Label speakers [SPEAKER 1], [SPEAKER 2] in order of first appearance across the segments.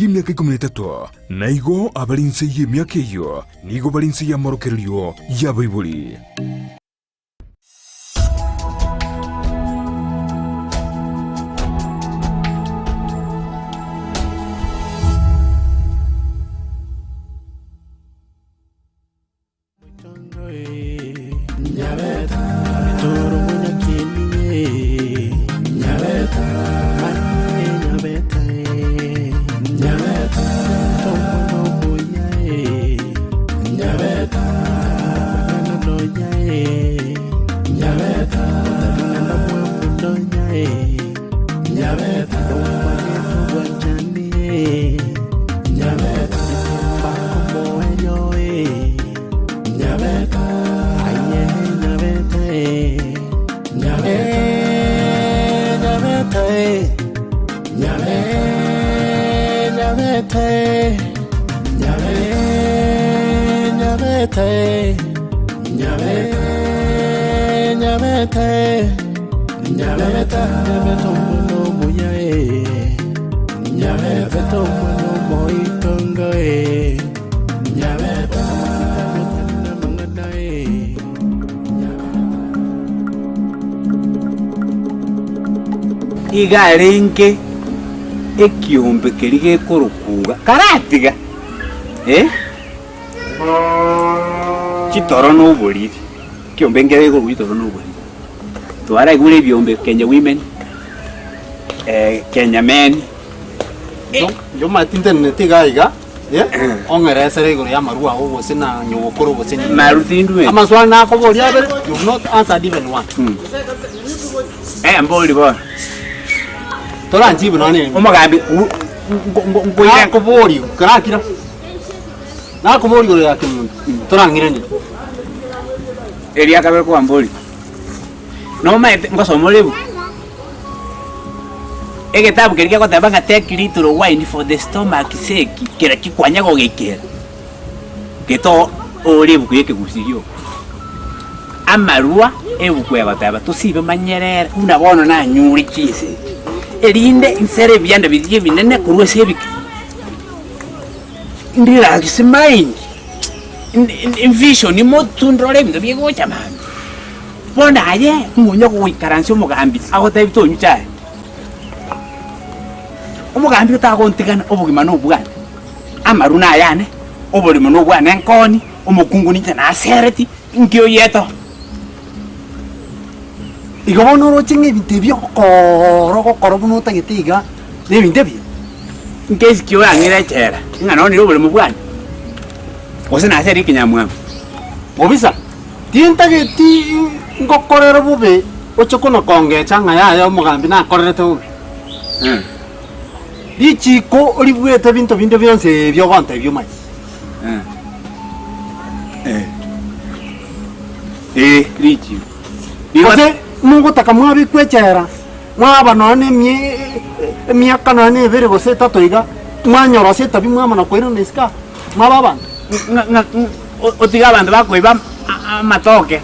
[SPEAKER 1] Y'emiaka 13, na igo abare inse y'emiaka eyio nigo bare inse y'amorokererio y'abaibori.
[SPEAKER 2] Iga arenge ekiombe keria gekorokuga karatiga eh, chitoro na oboriri, ekiombe nkere gekorokwa chitoro na oboriri. Twaraigure ebiombe Kenya women, Kenya men.
[SPEAKER 3] Inche nteneneti iga iga, ong'eresere igoro y'amarwa ao gose na nyogokoro gose nini.
[SPEAKER 2] Maru tindweti.
[SPEAKER 3] Amaswali nakoboria abere, you've not answered even one.
[SPEAKER 2] Eh, mbori bono.
[SPEAKER 3] Toranchibu nonya nerimo.
[SPEAKER 2] Omogambi nkoira.
[SPEAKER 3] Nakoboria, karakira. Nakoboria igoro ya kemonto, torang'iranie.
[SPEAKER 2] Eria kabere kwambori. Nomaete ngosoma ore ebuku. Egetabu keria kegoteba ng'a take little wine for the stomach sake, kera ki kwanya gogekera, geto ore ebuku ya ekegusii gioka. Amarwa ebuku egoteba tosibe manyerere buna bono nanyure chinsa echi, erinde nsere ebianda biria ebinene korwa ase ebike. Nrelax mind, nvision motwe ndore ebinto bigocha mambia. Bono aye ng'o goikaransia omogambi agotebie tonywa chai? Omogambi otagontigana obogima nobwane, amarwa nayane, oborimo nobwane enkoni, omokungu ninche nasereti, inki oyeto?
[SPEAKER 3] Igo bono oroche ng'a ebinto ebi ogokoora ogokora buna otagete iga, na ebinto ebiya.
[SPEAKER 2] Nkesi ki orang'ire echela, ng'a nonire oboremo bwane, gose naserie ekenyamwamu?
[SPEAKER 3] Mobisa, tintageti ngokorere bobe oche kona-kongecha ng'a yaya omogambi nakorerete bobe. Richiiko oribuete ebinto binde bionsi ebi ogontebia omanye.
[SPEAKER 2] Ee, richiiko.
[SPEAKER 3] Gose mogotaka mwabekwa echela, mwaba nonya na emie emiaka nonya na ebere gose etato iga, mwanyora ase etabi mwamana koirana isiko aa, mwaba abanto.
[SPEAKER 2] Ng'a ng'a otige abanto bakoiba amatoke,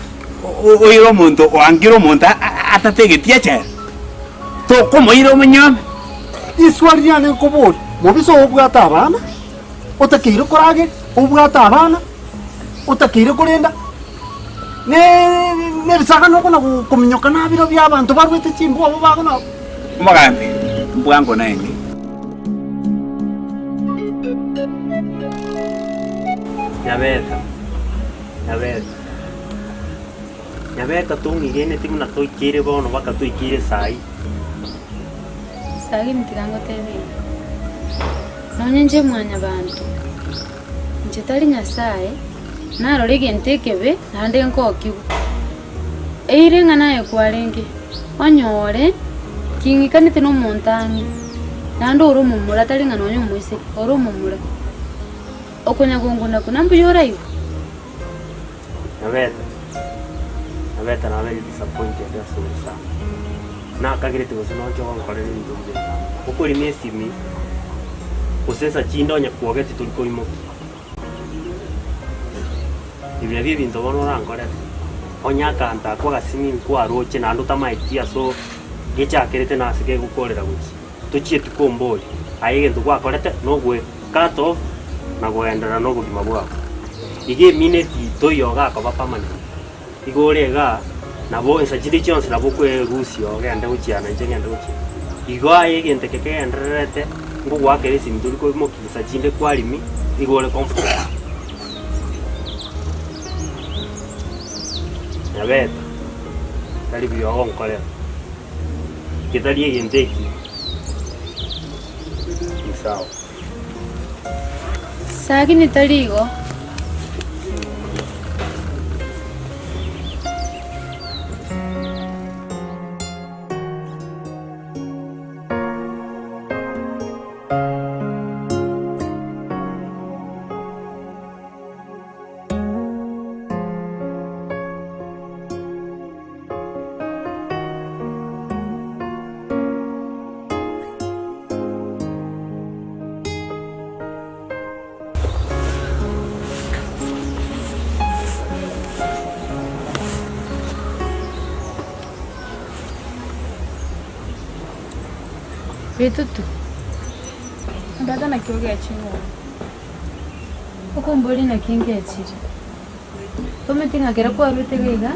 [SPEAKER 2] oire omonto oangire omonto atategetie echela, tokomoira omonyome.
[SPEAKER 3] Riswali riane nkoboria, mobisa obwate abana, otakeire korageria, obwate abana, otakeire korenda. Nebisagane okona kominyoka nabiro bi'abanto barwete chimbwa abwo bagona.
[SPEAKER 2] Omogambi mbwango naende.
[SPEAKER 4] Nyabeta, Nyabeta, Nyabeta tong'igeneti buna toikeire bono mpaka toikeire saii.
[SPEAKER 5] Sagini tiga ngotebie iga, nonye inche mwanyabanto, inche tari Nyasaye, Narore egento ekebe, naende nkokigwa. Eira eng'ana aye kwarenge, onyore king'ikanete nomonto ang'e, naende ore omomura tari ng'a nonya omoiseke, ore omomura. Okonya gonguna kuna mbuya oraigwe?
[SPEAKER 4] Nabete, nabete nabeire disappointed ase ore sana. Nakagerete gose noche gonkorera ebinto buna ebi. Okorima esimi, gose nsa chinde onye kwogeti tori koimokia. Ebi nabio ebinto bono orankorere, onye akanto akwo agasimi nkwaroche naende otamaeti ase gechakerete na ase kegokorera gochia, tochieti komboria. Aye egento gwakorete nogwe cut off na goenderera na obogima bwao. Iga emineti toiyo ogakoba permanent. Igo ore igaa, nabo ensa chinde chionsi nabo okwerusia ogende gochia na inche ngende gochia. Igo aye egento eke kegendererete, ngogoakera esimi tori koimokia chinsa chinde kwarimi, igo ore comfortable. Nyabeta, tari buya ogonkorera, getari egento eki, ni sawa.
[SPEAKER 5] Sagini tari igo. Bitutu.
[SPEAKER 6] Tata naki ogechire oo?
[SPEAKER 5] Okomboria naki ngechire. Tomanyeti ng'a ekero kwarwete iga iga,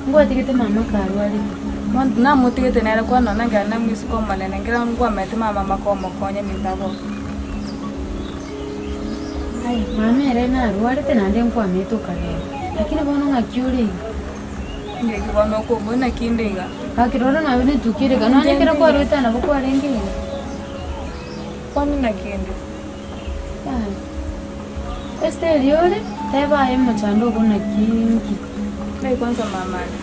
[SPEAKER 5] ngwatigete mama karwarete.
[SPEAKER 6] Bono namotigete nere kwana nonya nkere namoiseke omonene, nkere nkwamaete mama makomokonya eminto abobe.
[SPEAKER 5] Aye, mama ere narwarete naende nkwamaete okagenda, lakini bono ng'aki ore iga?
[SPEAKER 6] Ng'aki bono okombori naki inde iga?
[SPEAKER 5] Gaki rora naye netukia ere iga, nonya ekero kwarwete aa nabo kwarenge iga.
[SPEAKER 6] Bono naki inde?
[SPEAKER 5] Esiteri ore, teba aye omochando ogo naki inki?
[SPEAKER 6] Naki kwanza mama are?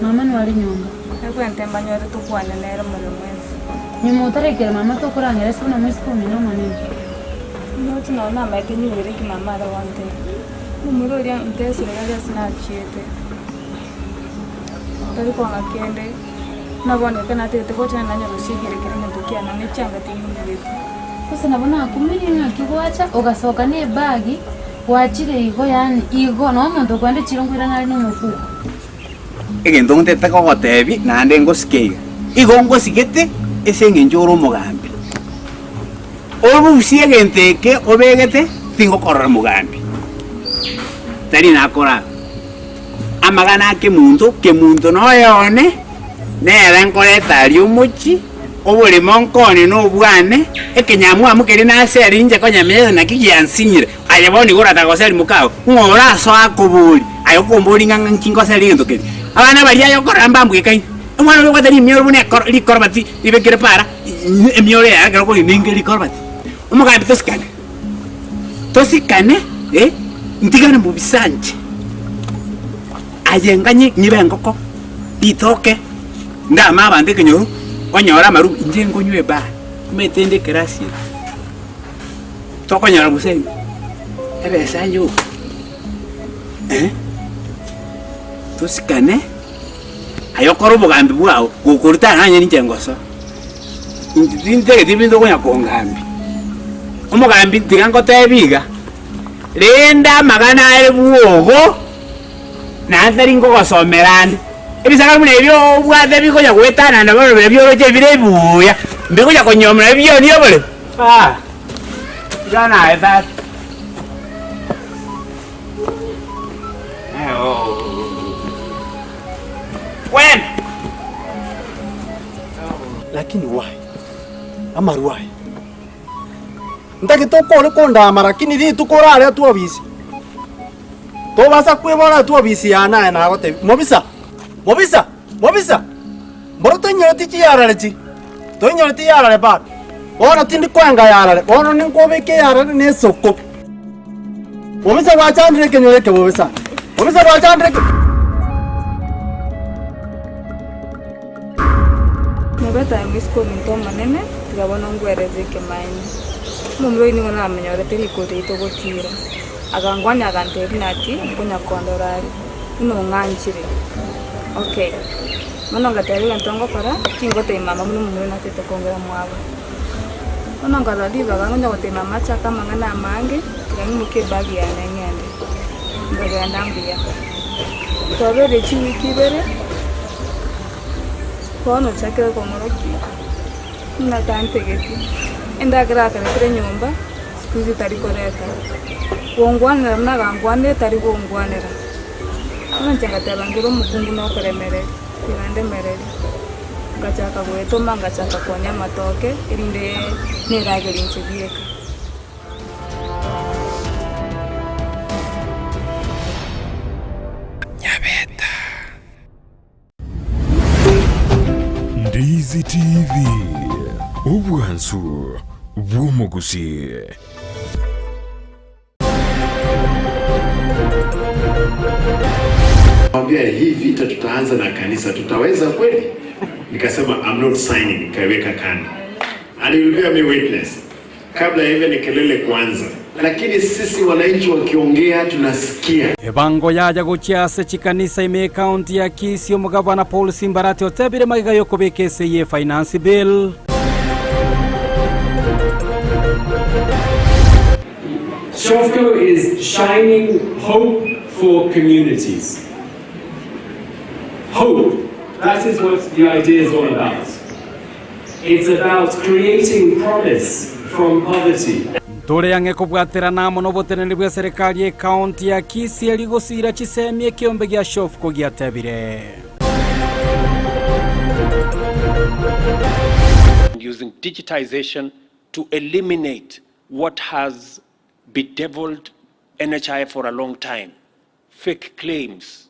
[SPEAKER 5] Mama nware nyomba.
[SPEAKER 6] Ekwente mbanyore tokwane nere more mwensi.
[SPEAKER 5] Nyuma otarekera mama tokorangera ase buna moiseke omino omonene.
[SPEAKER 6] Ndoche nonye namaete nyigwere eki mama are gontebia. Omomura oria ntesire gari ase nachiete. Tari kong'a kende. Buna bono ekero natagete gocha nanye gosiegera kera egento kiane ne chianga ting'umoreti.
[SPEAKER 5] Gose nabo nakumirie ng'aki gwacha ogasoka ne ebagi gwachire igo yaani igo noo omonto okoenda echiro nkoirana are na omofuko.
[SPEAKER 2] Egento ntete kogotebi naende ngosike iga, igo ngosigete ase eng'encho ore omogambi. Orusie egento eke obegete tingokorora mogambi, tari nakora. Amagana a kemunto, kemunto noyo one, nere nkoreta aria omochie, oboremo nkone nobwane, ekenyamwamu keria naseri inche konyamesa naki giansinyire. Aye bono nigo oratake goseri mokao, ng'o orasoe akoborie, aye okomboria ng'a ng'aki ngoseri egento keria. Abana baria aye okorora mbambwekaine, omwana oria obwate rimioro buna ekoro rikorobati ribekire para, emioro yaye ekero okonywa ninge rikorobati. Omogambi tosikane. Tosikane, eh, ntigane mobisanche. Aye nganye ng'ibe engoko, ritoke, ndame abanto ekenyoro, onyore amaru, inche nkonywa ebaa, omanyete inde ekerasi eye. Tokonyora bosa ime, ebesa yoka, eh, tosikane, aye okore obogambi bwao, gokoruta nanye ninche ngosoa. Inche tintageti ebinto okonya kongambia. Omogambi tiga ngotebi iga, rende amagana are bwogo, naende tari nkogosomera ande. Ebisagane buna ebi obwate bikonya goetanana bono bire bioroche bire ebuya, mbikonya konyomera bionie oboremo ah, tiga naye tata. Kwenda.
[SPEAKER 3] Lakini why? Amarwa aya. Ntagete okore kondama lakini rituko oraretwe obisi. Tobasa kweba oretwe obisi yane aye nagotebia, mobisa, mobisa, mobisa, mboro toinyoreti chiyarare chi, toinyoreti yarare bado. Bono tindi koenga yarare, bono ninkobeke eyarare na esoko. Mobisa gwachandire ekenyoro eke bobisa, mobisa gwachandire eke.
[SPEAKER 6] Mobete aye moiseke ominto omonene, tiga bono ngwereze ekemaene. Omomura oyio nigo namenyorete riko riaito gotiira. Agangwania agantebia buna ati nkonya kondora are, buna ong'anchire. Okay. Bono ngateba egento ngokora, tingotebia mama buna omomura oyio natete kongera mwabo. Bono nkarora ribaga nkonya gotebia mama achake amang'ana amange, tiga ng'imokie ebag yane ng'ende. Nkagenda mbuya. Twabeire chiwiki ibere. Bono ochakire komorokia, buna tantegeti. Endagera akaretire nyomba, siku hizi tari koreta. Gongwanera buna agangwanire tari gongwanera. Bono inche ngateba nkere omokungu nokoremereria, tiga ndemererie. Ngachaka goetoma ngachaka koonia amatoke erinde neragerie inche bieka.
[SPEAKER 1] Ndizi TV, obwansu bw'omogusii.
[SPEAKER 7] Mwambia hii vita tutaanza na kanisa, tutaweza kweli? Nikasema I'm not signing, nikaiweka kando. And he will bear me witness. Kabla ya even kelele kuanza, lakini sisi wananchi wakiongea tunasikia.
[SPEAKER 8] Ebango yacha gochia ase chikanisa ime ekaunti ya Kisii omogabana Paul Simbarati otebire magega yokobeka esei ye Finance Bill.
[SPEAKER 9] SHOFCO is shining hope for communities. Hope, that is what the idea is all about. It's about creating promise from poverty.
[SPEAKER 8] Ntore ang'e kobwaterana amo noboteneneri bw'eserekari y'ecounty ya Kisii erio gosiira chisemi ekeombe gia Shofco giatebire.
[SPEAKER 10] Using digitization to eliminate what has bedeviled NHIF for a long time, fake claims,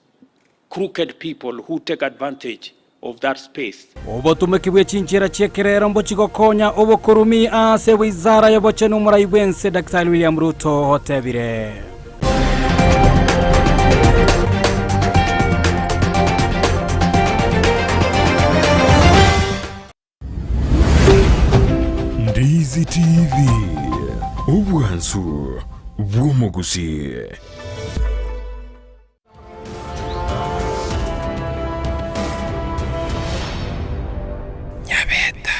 [SPEAKER 10] crooked people who take advantage of that space.
[SPEAKER 8] Obotumeki bwe chinchera chi'ekerero mbochi gokonya obokorumi ase wizara y'obochenu omorai bw'ense Daktari William Ruto otebire.
[SPEAKER 1] Ndizi TV, obwansu bw'omogusii. Nyabeta.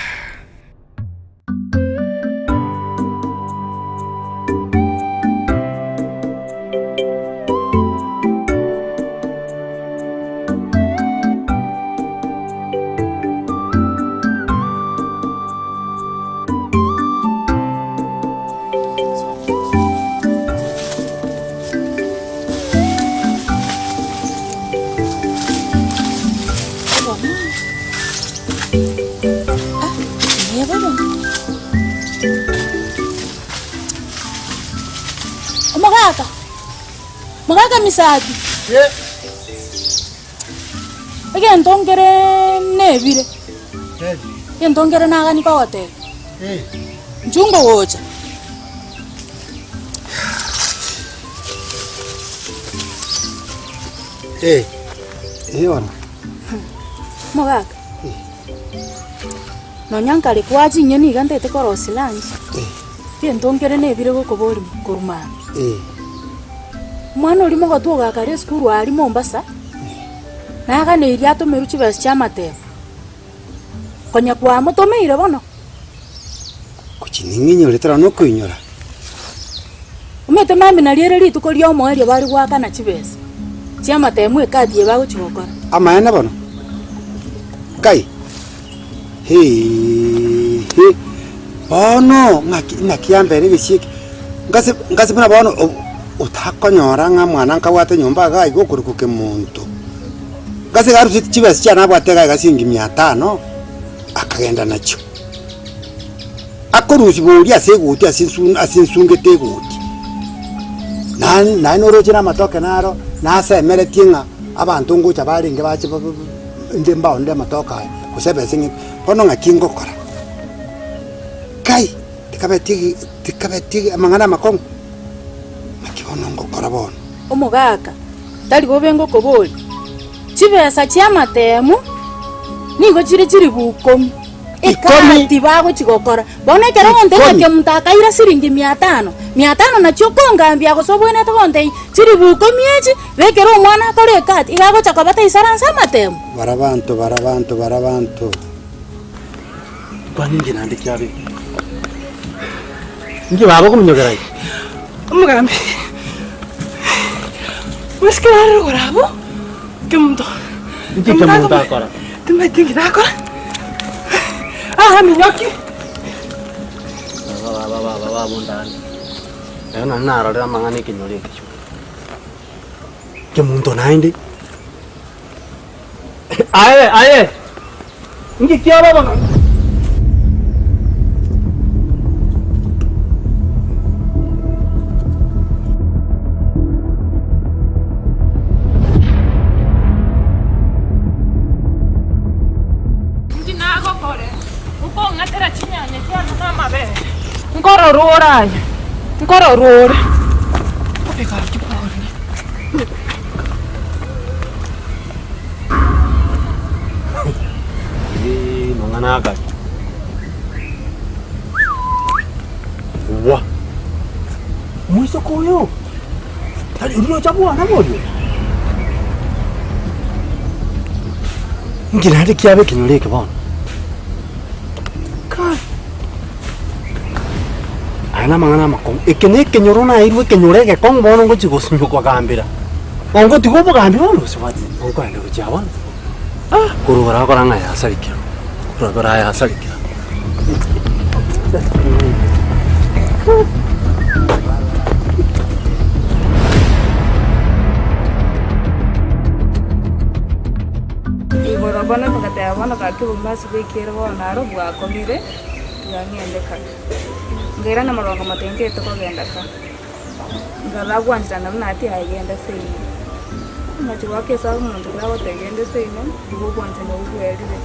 [SPEAKER 11] Omogaka, mogaka Misati. Egento nkere nebire, egento nkere nagani kogoteba, inchuo ngogocha. Omogaka, nonya nkare kwaa chinyeni iga ntagete korosia lunch, egento nkere nebire gokoboria korwa mambia. Omwana oria mogotu ogakare esukuru aria Mombasa, Naganeirie atomerwe chibesa chi'amatemo, konya kwamotomeire bono.
[SPEAKER 12] Gochia ning'inyore tara nokoinyora.
[SPEAKER 11] Omanyete mambia nario ere rituko ri'omoerio bare goakana chibesa chi'amatemo ekati eye bagochia gokora.
[SPEAKER 12] Amaene bono? Kai? Heehe! Bono ng'aki ng'aki yambere egesio eke? Ngase ngase buna bono otakonyora ng'a mwana nkabwate nyomba iga iga okorokwa kemonto. Ngase iga aruseti chibesa chiane abwate iga iga siringi mia tano, akagenda nachio. Akorusia boria ase egoti ase ensu ase ensungete egoti. Naende naende noroche na amatoke naro, nasemeretie ng'a abanto ngocha barenge bache ba inde mbaonde amatoke aya, gose ebesa ng'e, bono ng'aki ngokora? Kai, tikabeti egi tikabeti egi amang'ana amakong'u, ng'aki bono ngokora bono?
[SPEAKER 11] Omogaka, tari bobe ngokoboria, chibesa chi'amatemu nigo chire chilifu ikomi, ekati bagochi gokora. Bono ekero ogontebia ng'a kemunto akaira siringi mia tano, mia tano nachio okongambia gose obwenerete gontebia chilifu ikomi echi, bekera omwana akore ekati, iga agocha koba taisaransa amatemu.
[SPEAKER 12] Barabanto, barabanto, barabanto.
[SPEAKER 3] Kwani inche naende kiabe? Inki baba okominyokera aye?
[SPEAKER 13] Omogambi, omosike narure igoro abwo, kemunto.
[SPEAKER 3] Inki kemunto akora?
[SPEAKER 13] Timanyeti inki nakora. Aa minyoki.
[SPEAKER 3] Abwo ndande. Ero naende narorire amang'ana ekenyoro eke chio. Kemunto naende. Aye, aye! Inki kiaba bono?
[SPEAKER 13] Inki nagokore okong'atera chinyanya chiane na amabere? Nkorora ore aye, nkorora ore. Obe gaki bono.
[SPEAKER 3] Eeh, mang'ana akare. Wa! Moiseke oyo, tari oria ocha bwana boria? Inki naende kiaba ekenyoro eke bono? Kai! Aya namang'ana amakong'u, eke na ekenyoro naeirwe ekenyoro egekong'u bono ngochia gosunywa kogambera, ongotiga obogambi bono gose gwati onkoenda gochia bono? Ah! Korwa orakora ng'a yasarikire, korwa yasarikire.
[SPEAKER 6] Igoro bono togateba bono gaki obomo ase bw'ekiero bono naro bwakong'ire, tiga ng'ende ka. Nkairana morongo mote ntaete kogenda ka. Nkarora gwancherana buna ati aye genda seino. Ngochia goaka esabu omonto ekero agotebia genda seino, igo obwanchani obwo bwerire.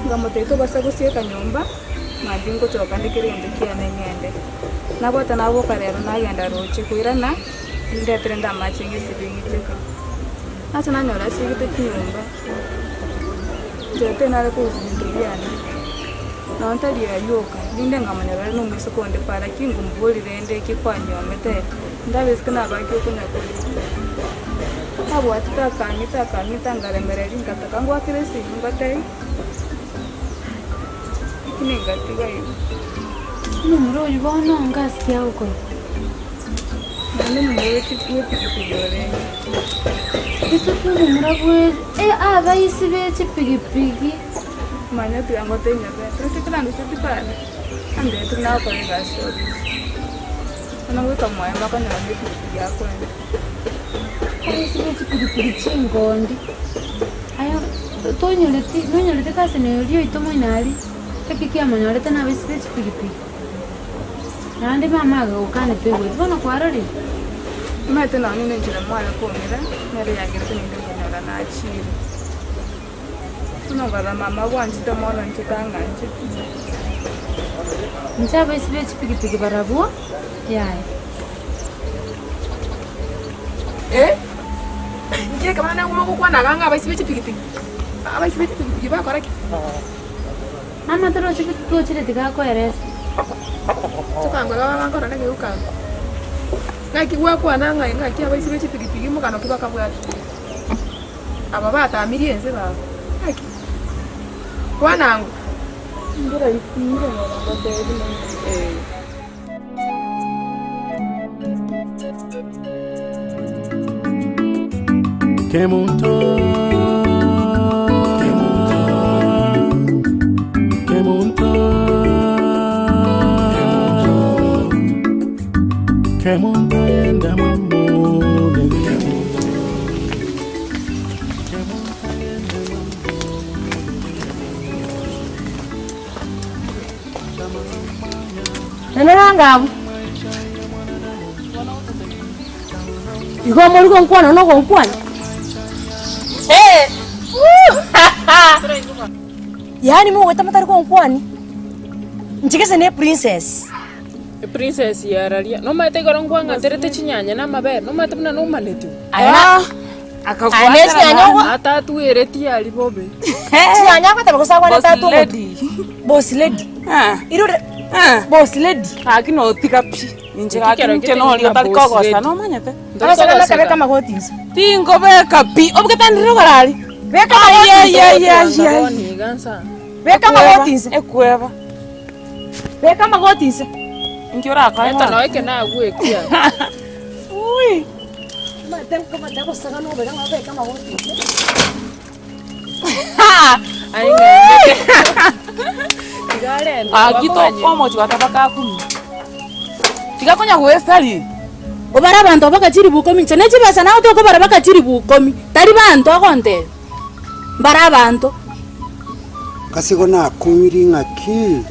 [SPEAKER 6] Nkamotebia tobasa gosieka nyomba, mambia ngochoka nde kera egento kiane ng'ende. Nabwata naboka rero nagenda roche koirana, nindetere nde amache ng'esibie ng'icheke. Ase nanyora asiegete chinyomba. Inche tinare korusia ebinto biane, nonya ntari ayio oka, rinde nkamanya rore nomoiseke onde para ki nkomoboria rende eki kwanyuomete, ndabesike nabaki okonya koria. Abwatete akang'ita akang'ita nkaremereria ngataka ngwakere esimi ngotebi, lakini ngatiga igo.
[SPEAKER 5] Omomura oyio bono ngasi ki agokora?
[SPEAKER 6] Naende omomura bw'epigipigi orenge.
[SPEAKER 5] Rituko omomura bwe abaisi be chipigipigi.
[SPEAKER 6] Manya tiga ngotebi Nyasae, toche koranduseti pare, ambete buna agokora egasi ofisi. Bono goika mwaye mbakonyora ng'a epigipigi akoenda.
[SPEAKER 5] Abaisi be chipigipigi chingondi. Aye tonyoreti nonyorete cousin oria oito moino aria, eki kiamonyorete nabaisi be chipigipigi. Naende mama agagokana toigweti, bono kwarorire?
[SPEAKER 6] Omanyete nonya nenchera mware kong'ira, nere yagerete naende nkanyora nachire. Bono nkarora mama bwanchete mono inche tang'ancheti.
[SPEAKER 5] Inche abaisi be chipigipigi barabwo, yaya.
[SPEAKER 13] Eh, inki ekebana naguma gokwana iga ng'a abaisi be chipigipigi, abaisi be chipigipigi bakora ki?
[SPEAKER 5] Mama torochi tochire tiga akoerese.
[SPEAKER 13] Tokangwe baba bankorora egeuka Ng'aki gwakwana ng'a ng'aki abaisi be chipigipigi omogano ki bakabwate? Aba batamirie ense baba. Ng'aki? Kwana ango. Eh.
[SPEAKER 14] Kemunto, Kemunto, Kemunto, Kemunto, Kemunto yenda mumu, Kemunto yenda
[SPEAKER 15] Tenena abwo. Igo omori gonkwana na ogonkwana. Eh! Yaani mogoeta motari gonkwani? Inche gese ne princess.
[SPEAKER 13] Eprincess yararia, nomanyete igoro nkwang'aterete chinyanya na amabere, nomanyete buna nomaneti?
[SPEAKER 15] Aya na- Aya ne chinyanya ogo-
[SPEAKER 13] Atatwereti aria bobe.
[SPEAKER 15] Chinyanya agoteba gose agwanete
[SPEAKER 13] Boss
[SPEAKER 15] ate omotwe.
[SPEAKER 13] lady.
[SPEAKER 15] Boss lady. Irore boss lady.
[SPEAKER 16] Gaki notiga pi. Inche gaki
[SPEAKER 13] Ekero
[SPEAKER 16] inche
[SPEAKER 13] gete
[SPEAKER 16] noria
[SPEAKER 13] ng'a
[SPEAKER 16] otari
[SPEAKER 13] boss
[SPEAKER 16] kogosa
[SPEAKER 13] lady.
[SPEAKER 16] nomanyete?
[SPEAKER 15] Abasani bakabeka amagoti inse.
[SPEAKER 16] Tinkobeka pi. Obegete ndire ogorari.
[SPEAKER 15] Beka amagoti inse.
[SPEAKER 16] Ayayayayay.
[SPEAKER 15] Beka amagoti inse.
[SPEAKER 16] Ekweba.
[SPEAKER 15] Beka amagoti inse.
[SPEAKER 16] Inki orakore
[SPEAKER 13] Eta
[SPEAKER 16] bono?
[SPEAKER 13] noe eke nagwekia.
[SPEAKER 16] Ui. Aki tokomochia goteba kakumi. Tiga konya goesaria.
[SPEAKER 11] Obare abanto mpaka chilifu ikomi, inche ne chibesa nagote okobara mpaka chilifu ikomi, tari banto ogontebia, mbare abanto.
[SPEAKER 12] Ase igo nakumirie ng'aki,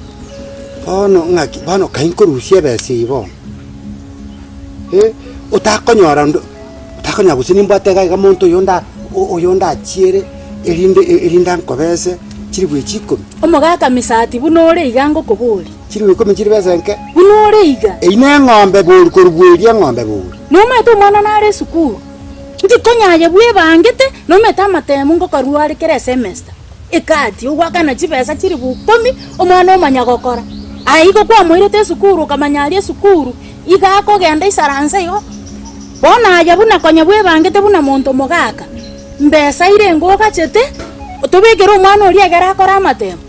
[SPEAKER 12] bono ng'aki, bono kai nkorusia ebesa eyio bono? Eh, otakonyora onde, otakonyora gose nimbwate iga iga monto oyo nda oyo ndachiere erinde erinde ankobese chilifu echi ikomi.
[SPEAKER 11] Omogaka Misati buna ore iga ngokoboria.
[SPEAKER 12] Chilifu ikomi chiri besa enke.
[SPEAKER 11] Buna ore iga.
[SPEAKER 12] Eyio neng'ombe bori korwa eria eng'ombe bori.
[SPEAKER 11] Nomaete omwana nare esukuru. Inki konya aye bwebangete, nomaete amatemo ngokorwa are kera esemester. Ekati ogoakana chibesa chilifu ikomi, omwana omanya gokora. Aye igo kwamoirete esukuru okamanya aria esukuru, iga akogenda isaranse igo. Bono aye buna konya bwebangete buna monto mogaka, mbesa irenge ogachete, tobekere omwana oria egere akore amatemo.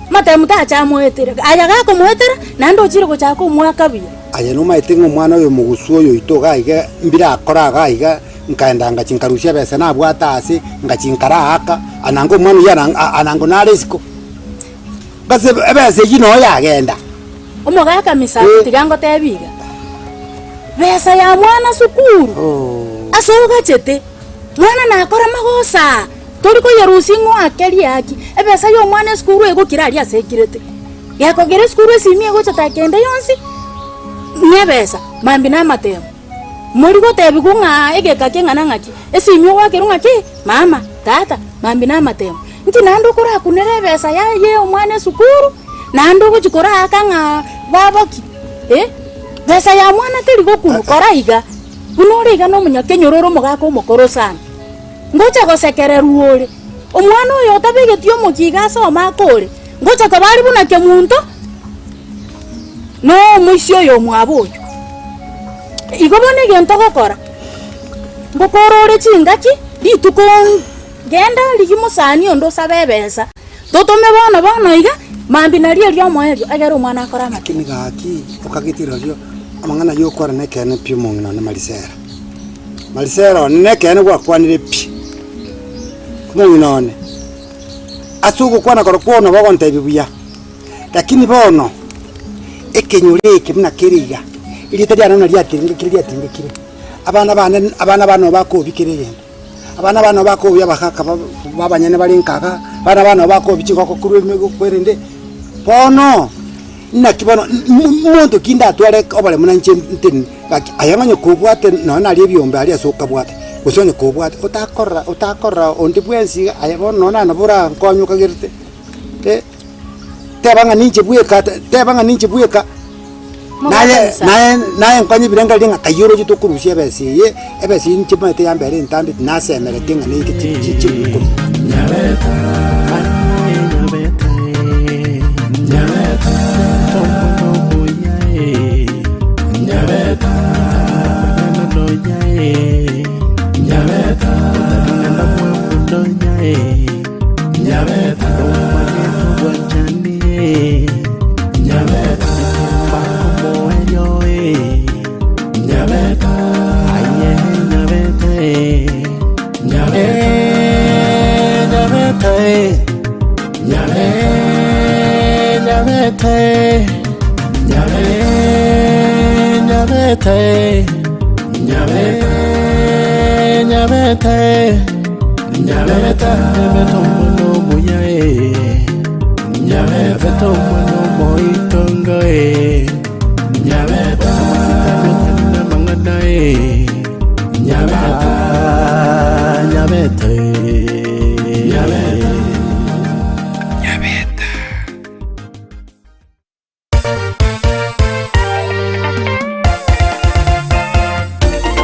[SPEAKER 11] Amatemo tacha amoetere, aya gakomoetera, naende ochire gochaka omwaka buya.
[SPEAKER 12] Aye nomaete ng'a omwana oyo omogusu oyo oito iga iga mbire akore iga iga, nkaenda ngachia nkarusia ebesa nabwate aase, ngachia nkaraaka, anange omwana oyio anango nare isiko. Ase ebesa eyio noo yagenda.
[SPEAKER 11] Omogaka Misako, tiga ngotebie iga, besa ya mwana sukuru ase ogachete, mwana nakora magoso aa, tori koyerusia ng'o ake riaki, ebesa ya omwana esukuru egokira aria ase ekirete. Gekogera esukuru esimi egocha ta kende yonsi, nebesa, mambia na amatemo. Mori gotebigwa ng'a egeka keng'ana ng'aki, esimi ogoakerwa ng'aki, mama, tata, mambia na amatemo. Inki naende okorakunere ebesa yaye omwana esukuru, naende ogochia koraaka ng'a baba ki, eh? Besa ya mwana teri gokunwa, kora iga, buna ore iga na omonyakenyoro ore omogaka omokoro sana, ngocha gosekererwa ore, omwana oyo otabegeti omokia iga asome akore, ngocha koba are buna kemunto, na omoisia oyo omwabo oyo. Igo bono egento ogokora, ngokora ore chingaki, rituko. Genda rigia mosani onde osabe ebesa, totome bono bono iga, mambia nario erio omoerio, egere omwana akore amatemo.
[SPEAKER 12] Lakini gaki okagete rirorio amang'ana ayio okwana nekeene pi omong'ina one Marisela. Marisela one nekeene gwakwanire pi, omong'ina one, ase ogokwana korokwo bono bogontebia buya, lakini bono ekenyoro eke buna kere iga, erieta riane buna riatingekire riatingekire, abana bane abana bane nabo bakobikera egento. Abana bane nabo bakobia abagaka b'abanyene bare nkaga, abana bane nabo bakobia chingoko korwa emego kwerende, bono naki bono monto ki ndatware oboremo na inche ntenene gaki aye onye kobwate nonya naria ebiombe aria ase okabwate, gose onye kobwate otakorora otakorora onde bwensi iga aye bono nonya nabo orankonye okagerete teba ng'a ninche bweka teba ng'a ninche bweka. Naye naye naye nkonye ebirengererio ng'a kai oroche tokorusia ebesa eye, ebesa eye inche omanyete yambere entambe tinasemeretie ng'a neike chi chi chilifu ikomi.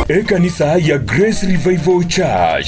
[SPEAKER 1] Ekanisa ya Grace Revival Church.